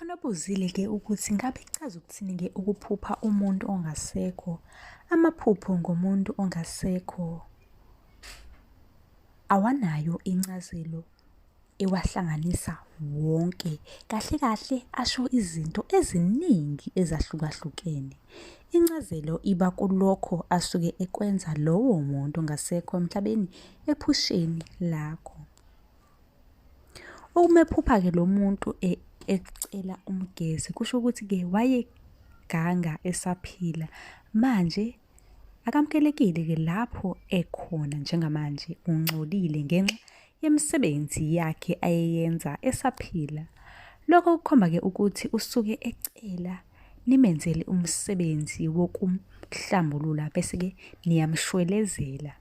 Khona obuzile-ke ukuthi ngabe kuchaza ukuthini-ke ukuphupha umuntu ongasekho. Amaphupho ngomuntu ongasekho awanayo incazelo ewahlanganisa wonke. Kahle kahle asho izinto eziningi ezahlukahlukene. Incazelo iba kulokho asuke ekwenza lowo muntu ongasekho emhlabeni ephusheni lakho. Uma ephupha-ke lo muntu ecela umgeze, kusho ukuthi-ke wayeganga esaphila. Manje akamukelekile-ke lapho ekhona njengamanje, ungcolile ngenxa yemisebenzi yakhe ayeyenza esaphila. Lokho kukhomba-ke ukuthi usuke ecela nimenzele umsebenzi wokumhlambulula bese-ke niyamshwelezela.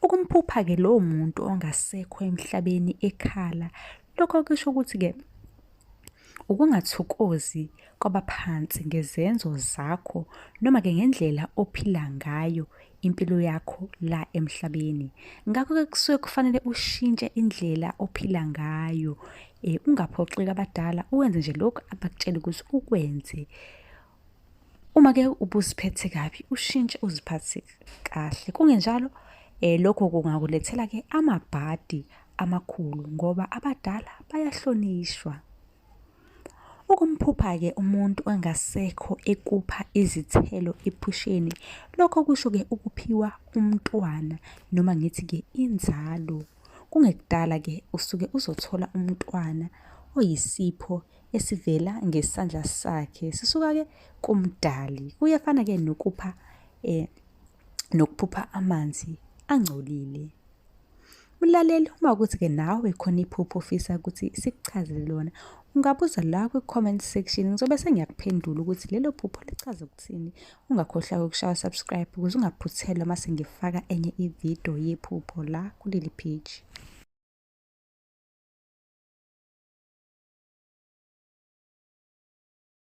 Ukumphupha-ke lowo muntu ongasekho emhlabeni ekhala, lokho kusho ukuthi-ke ukungathokozi kwabaphansi ngezenzo zakho noma-ke ngendlela ophila ngayo impilo yakho la emhlabeni. Ngakho-ke kusuke kufanele ushintshe indlela ophila ngayo, ungaphoxeki abadala, uwenze nje lokhu abakutshela ukuthi ukwenze. Uma-ke ubuziphethe kabi ushintshe uziphathe kahle, kungenjalo lokho kungakulethela-ke amabhadi amakhulu ngoba abadala bayahlonishwa. Ukumphupha-ke umuntu ongasekho ekupha izithelo ephusheni, lokho kusho-ke ukuphiwa umntwana noma ngithi-ke inzalo. Kungekudala-ke usuke uzothola umntwana oyisipho esivela ngesandla sakhe sisuka-ke kuMdali. Kuyafana-ke nokupha nokuphupha amanzi angcolile. Mlaleli, uma ukuthi-ke nawe khona iphupho ofisa ukuthi sikuchazele lona, ungabuza la kwi-comment section, ngizobe sengiyakuphendula ukuthi lelo phupho lichaza ukuthini. Ungakhohlwa ukushaya subscribe ukuze ungaphuthelwa uma sengifaka enye ividiyo yephupho la kuleli page.